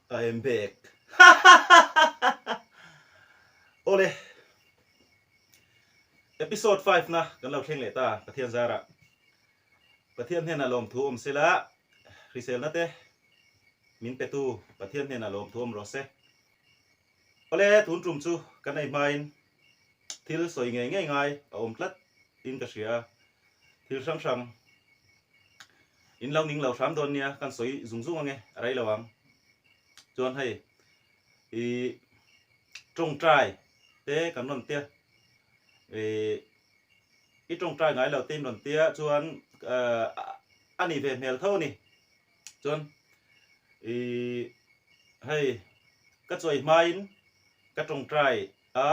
I am back. Awle. Episode 5 na kan lo thleng leh ta Pathian zarah. Pathian hnenah lawmthu awm sela hriselna te min petu Pathian hnenah lawmthu awm rawh se. Awle tun tum chu kan ei hmain thil sawi ngei ngei ngai a awm tlat in ka hria a, thil hrang hrang in lo ning lo hram dawn nia kan sawi zung zung ange a rei lo ang. Chuan hei i tawngtai te kan rawn tia ih i tawngtai ngai lo te in rawn tia chuan a ni ve hmel tho a ni. Chuan ih hei ka chawi hmain ka tawngtai a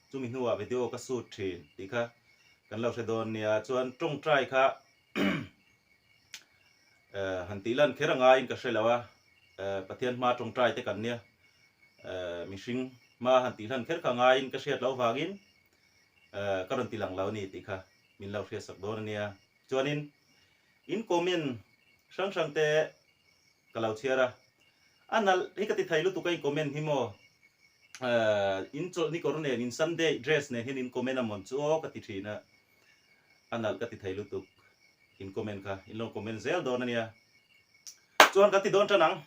chumi hnuah video ka shoot thin tih kha kan lo hre dawn nia. Chuan tawngtai kha han tih lan kher a ngaiin ka hre lo a, Pathian hma tawngtai te kan nia mihring hma han tih lan kher kha ngaiin ka hriat loh vangin ka rawn ti lang lo a ni tih kha min lo hriatsak dawn a nia. Chuanin in comment hrang hrang te ka lo chhiar a, a nalh hi ka ti thei lutuk a in comment hi maw in chawlh ni kawr nen in Sunday dress nen hian in comment a mawn chu aw ka ti thin a, a nalh ka ti thei lutuk in comment kha in lo comment zel dawn a nia. Chuan kan ti dawn tan ang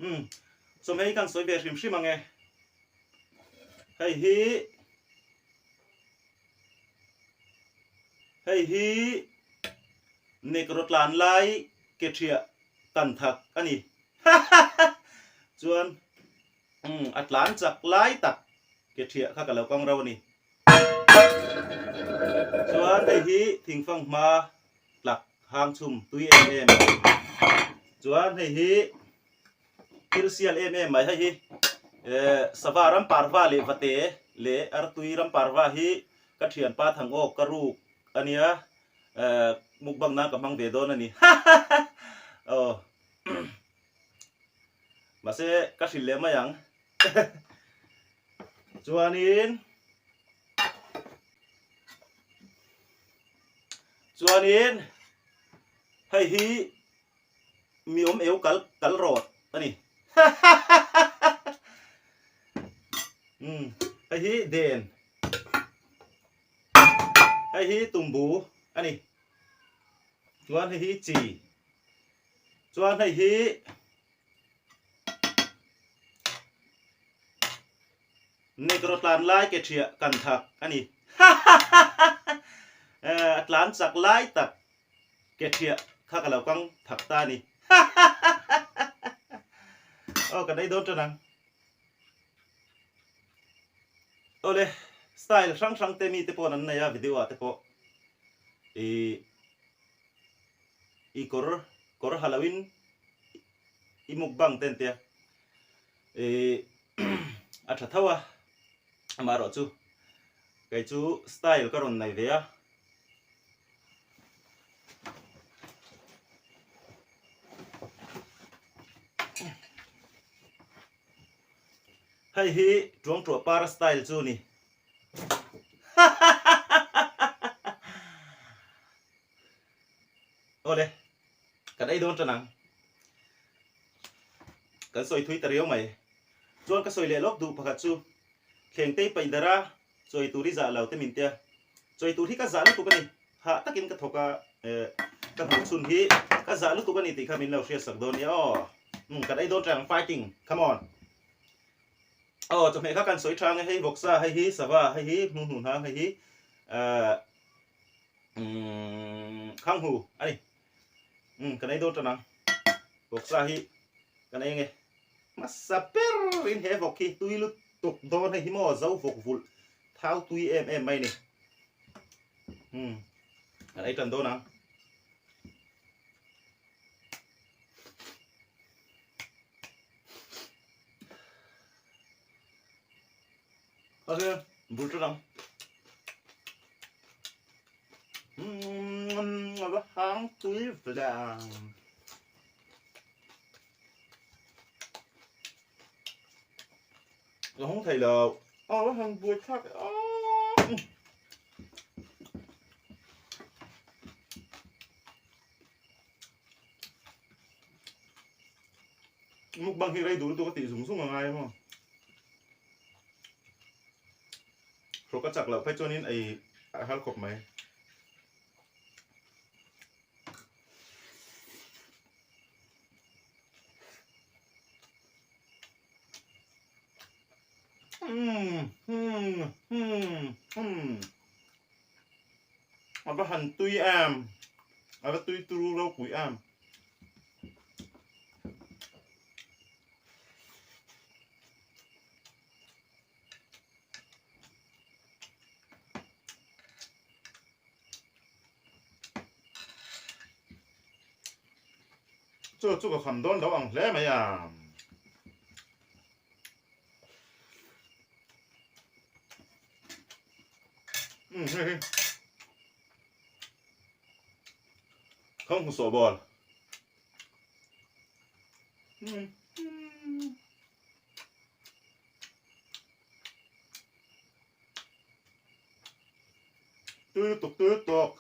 umm chawhmeh hi kan sawi ve hrim hrim ang e hei hi hei hi Negro tlan lai ke thiah tan thak a ni. Chuan umm a tlan chak lai tak ke thiah kha ka lo kang rauh a ni. Chuan hei hi thingfang hma tlak hang chhum tui em em a ni. Chuan hei hi thil sial em em mai hei hi eh sava ram parva leh vate leh artui ram parva hi ka thianpa Thangawk ka ruk a nia. Eh mukbang nan ka hmang ve dawn a ni aw mahse ka hrilh leh mai ang chuanin chuanin hei hi mi awm eu kal kal rawt a ni um hei hi den Hei hi tumbu a ni. Chuan hei hi chi. Chuan hei hi Negro tlan lai ke thiah kan thak a ni. A tlan chak lai tak ke thiah kha ka lo kang thak ta a ni. Aw kan ei dawn tan ang. Awle style hrang hrang te mi te pawh an nei a video ah te pawh ih i kawr kawr ha lo in i mukbang te an tia ih a tha tho a amaherawh chu kei chu style ka rawn nei ve a. Hei hi Tuangtuah para style chu ni. Awle, kan ei dawn tan ang. Kan sawi thui ta riau mai. Chuan ka sawi leh lawk duh pakhat chu, Thlengtei paih dara chawi tur hi zah lo te min tia. Chawi tur hi ka zah lutuk a ni. Hah takin ka thawk a, eh, ka hmuh chhun hi ka zah lutuk a ni tih kha min lo hriatsak dawn nia aw. Umm, kan ei dawn teh ang, fighting, come on. Aw, chawhmeh kha kan sawi tha ang e, hei vawksa, hei hi sava, hei hi hnuhnun hang, hei hi eh, umm, khanghu a ni. Umm, kan ei dawn tan ang. Vawksa hi kan ei ang e. Hmasa ber in he vawk hi tui lutuk dawn hei hi maw zo vawk vulh thau tui em em mai a ni. Umm kan ei tan dawn ang. Ok bul tan ang. Umm a va hang tui vlang. Ka hawng thei lo. Aw a han buai thlak e aw. Mukbang hi rei duh lutuk a tih zung zung a ngai maw? Hrawk a chak loh phei chuanin ei a har khawp mai. Umm umm umm umm A va han tui em a va tui turu ropui em. Chu chu ka kham dawn lo ang hle mai a. Umm hei hi. Khawng hmu sawh bawl. Umm. Tui lutuk tui lutuk.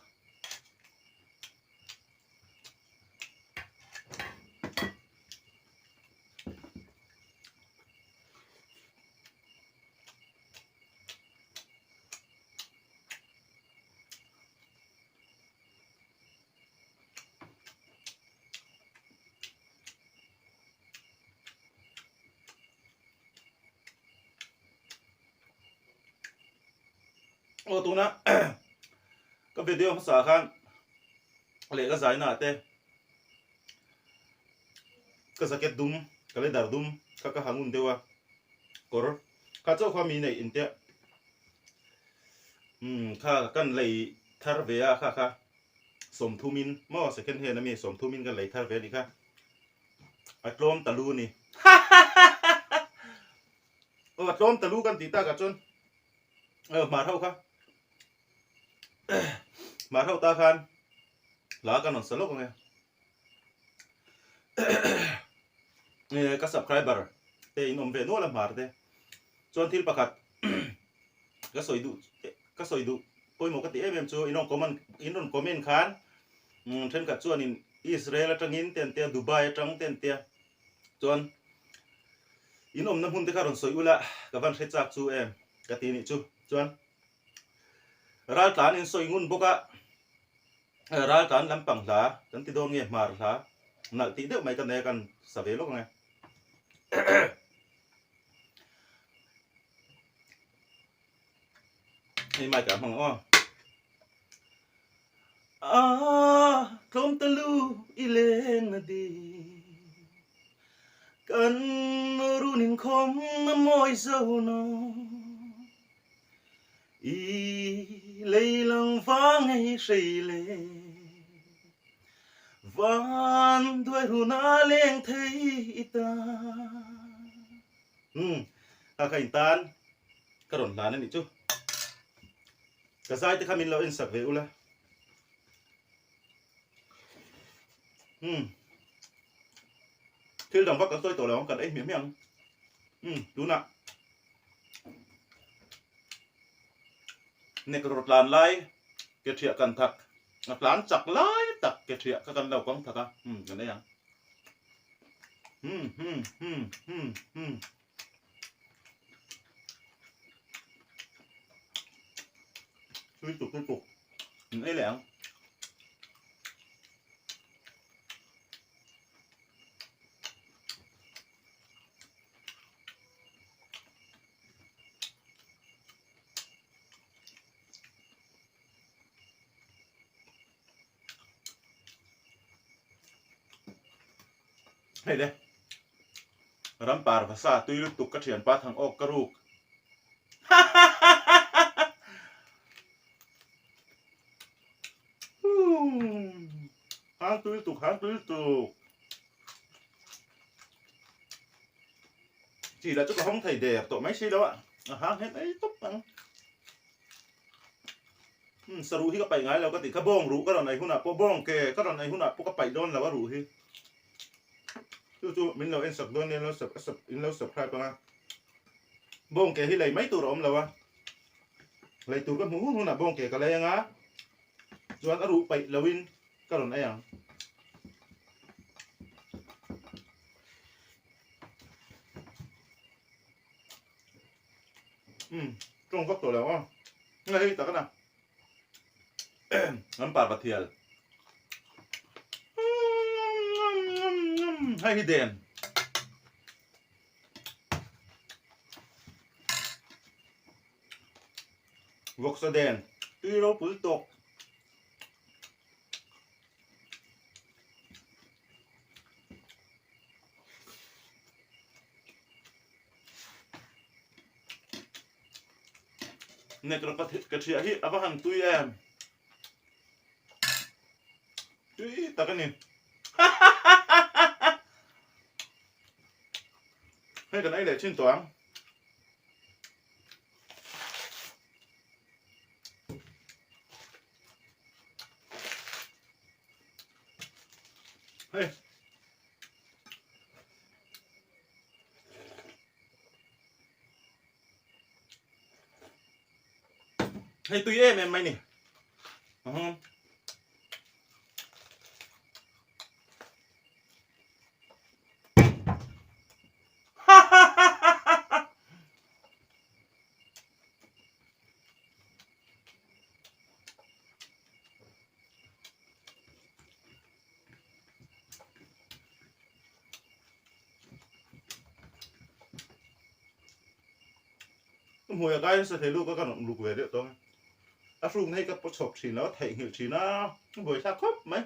Aw tuna ka video hmasa khan leh ka zaina te ka jacket dum ka leather dum kha ka ha ngun deuh a kawr kha chauh kha mi neih intiah umm kha kan lei thar ve a kha kha sawmthumin maw second hand ami sawmthumin kan lei thar ve a nih kha a tlawm ta lu a ni aw a tlawm ta lu kan tih takah chuan hmar ho kha hmar ho ta khan hla kan rawn sa lawk ang e ka subscriber te in awm ve nual a hmar te chuan thil pakhat ka sawi duh ka sawi duh pawimawh ka ti em em chu in rawn comment in rawn comment khan thenkhat chuanin Israel atangin te an tia Dubai atang te an tia chuan in awmna hmun te kha rawn sawi ula ka van hre chak chu em ka ti nih chu chuan raltlan in sawi ngun bawk a raltlan lampang hla kan ti dawn nge hmar hla nalh tih deuh mai ka nei a kan sa ve lawk ang e. Hei mic ah hmang aw. A tlawm ta lu i leng na di Kan run in khawm a mawi zo no I lei lang vang ei hrei le Van duai run a leng thei i ta Umm kha kha in tan ka rawn hlan a nih chu. Ka zai te kha min lo en sak ve ula. Umm thil dang vak kan sawi tawh lo ang kan ei hmiah hmiah ang. Umm tunah nek rawt tlan lai ke thiah kan thak a tlan chak lai tak ke thiah kha kan lo kang thak a umm kan ei ang. Hmm hmm hmm hmm hmm. Tui tuk tui tuk. Min ei leh ang. Hei le ram par vasa tui lutuk ka thianpa thang awk ka ruk hang tui lutuk hang tui lutuk chi lah chu ka hawng thei der tawh mai si lo a a hang hian ei tawp ang. Umm saruh hi ka paih ngai lo ka tih kha bawng ruh ka rawn ei hunah pawh bawng ke ka rawn ei hunah pawh ka paih dawn lo a ruh hi chu chu min lo en sak dawn nia lo sub sub in lo subscribe anga bawng ke hi lei mai tur a awm lo a lei tur ka hmu hun hunah bawng ke ka lei anga chuan a ruh paih lo in ka rawn ei ang. Umm tawng vak tawh lo ang a hei tak a na an par va thial hei hi den vawksa den tui ropui tawk. Nek rawh ka thiah hi a va han tui em tui tak a ni hei kan ei leh thin tawh ang. Hei. Hei tui em em mai ni. Uh-huh. Hmui a kai nasa thei luka ka rawn luk ve deuh tawng a hruk na hi ka paw chhawp thin lo a theihnghilh thin a buai thlak khawp mai.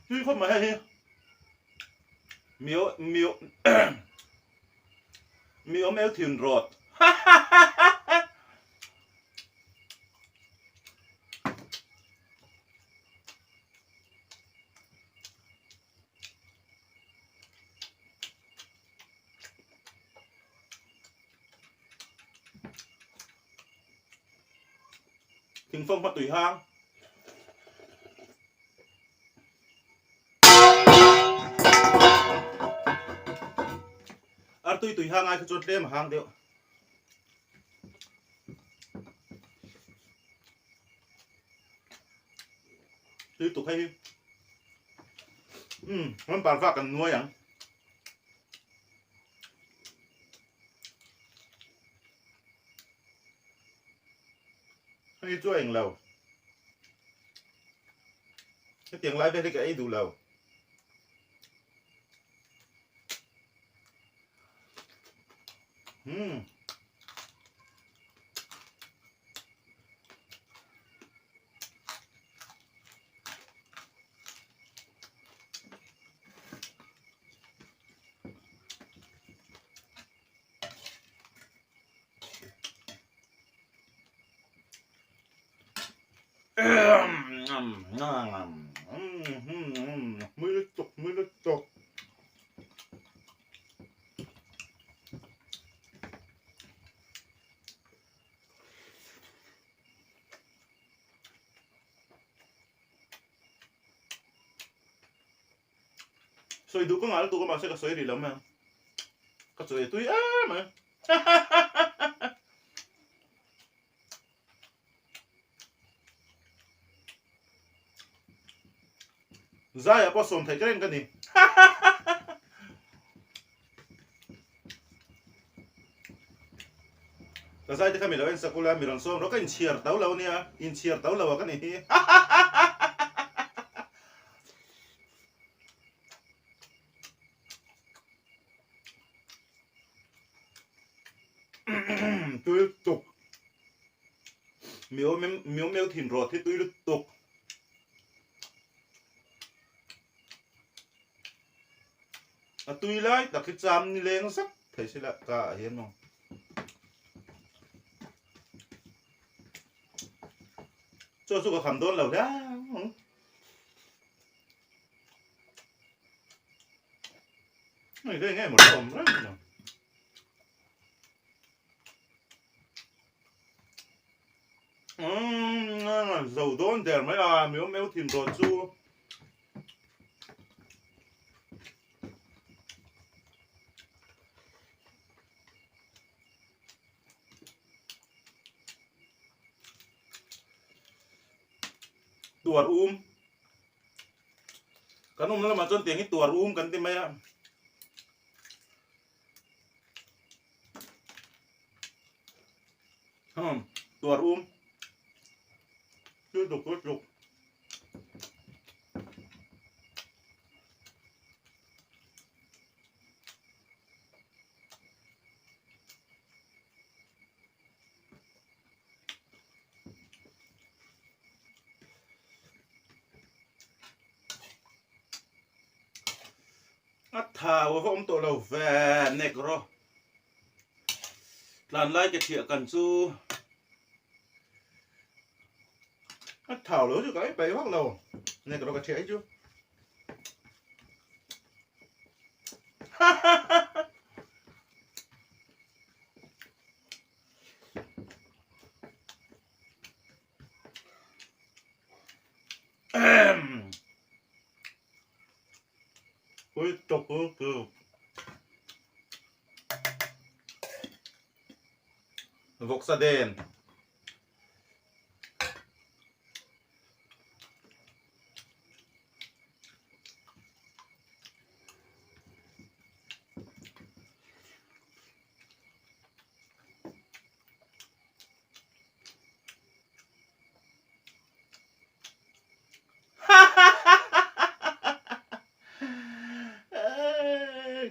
Tui khawp mai hei hi mio mio mi awm el thin rawt Thingfawng hma tui hang. Artui tui hang ai kha chuan tlem a hang deuh. Tui tuk hei hi. Umm, rawn par vak kan nuai ang. Hei chu a eng lo. Hetiang lai vel hi ka ei duh lo. Hmm. Mui lutuk, mui lutuk. Sawi duh ka nghal tuk a mahse ka sawi rih lo mai ang. Ka chawi tui em mai. Zaiah pawh sawm theih ka reng ka ni. Ka zai te kha mi lo en sak ula mi rawn sawm rawh ka inchhiar to lo nia inchhiar to lo a ka ni hi. Tui lutuk. Mi awm mi awm eu thin rawt hi tui lutuk. A tui lai tak hi cham ni leng zet thei sila ka ah hian maw. Chaw chu ka kham dawn lo hle ang. Hei hei nge maw la awm reng maw. Umm zo dawn der mai a mi awm eu thin rawh chu. Tuar um. Kan awmna lamah chuan tiang hi tuar um kan ti mai a. Hmm, tuar um. Lutuk lutuk. A thau a va awm tawh lo ve nek rawh. Tlan lai ke thiah kan chu a thau lo chu ka ei peih vak lo nek rawh ka thiah hi chu. Ui tawk ui tawk. Vawksa den.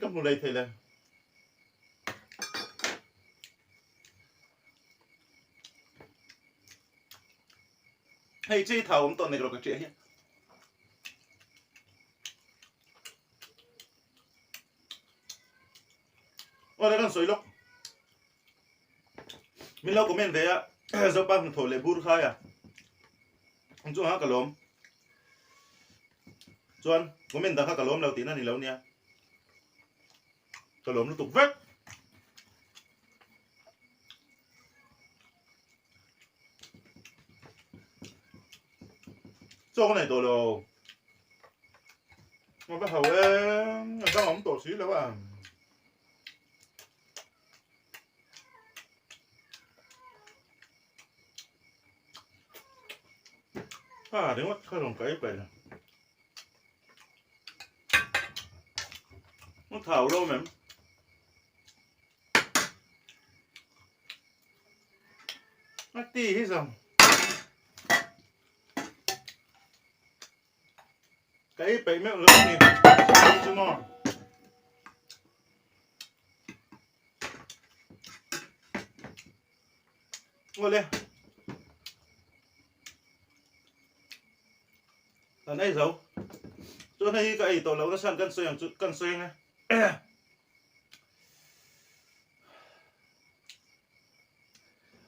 Ka hmu lei thei le. Hei chi thau awm tawh nek rawh ka ṭiah hi. Aw kan sawi lawk. Min lo comment ve a Zopa hnathawh leh bur khai a. Ang chu ha ka lawm. Chuan comment dang kha ka lawm lo tihna ni lo nia. Ka lawm lutuk vek. Chaw ka nei tawh lo. A va hau em, a dang awm tawh si lo a. A ringawt kha rawn kai paih la. A thau lo mem. A ti hi zawng. Ka ei peih meuh lo a ni. Chu maw. Awle. Kan ei zo. Chuan hei hi ka ei tawh lo nasa kan sawi ang chu kan sawi ang e.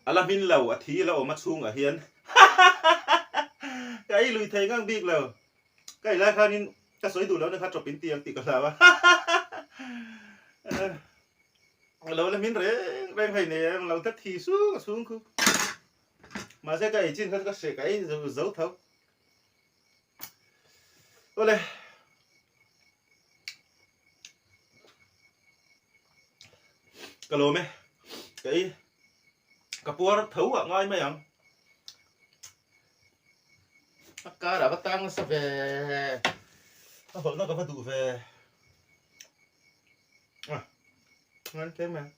A la hmin lo, a thi la awm a chhungah hian ka ei lui thei ngang bik lo. Ka ei lai khanin ka sawi duh lohna kha chawp in ti ang tih ka hlau a. A lo la hmin reng reng hei nei em lo ta thi suk a chhung khu. Mahse ka ei chin kha chu ka hreh ka ei zo tho. Awle. Ka lawm e. Ka ei. Ka puar tho ah ngai mai ang. A kar ah va tang nasa ve. A hawlhna ka va duh ve. Ah. Ngan tlem mai.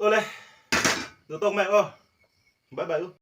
Awle, duh tawk mai aw. Bye bye u.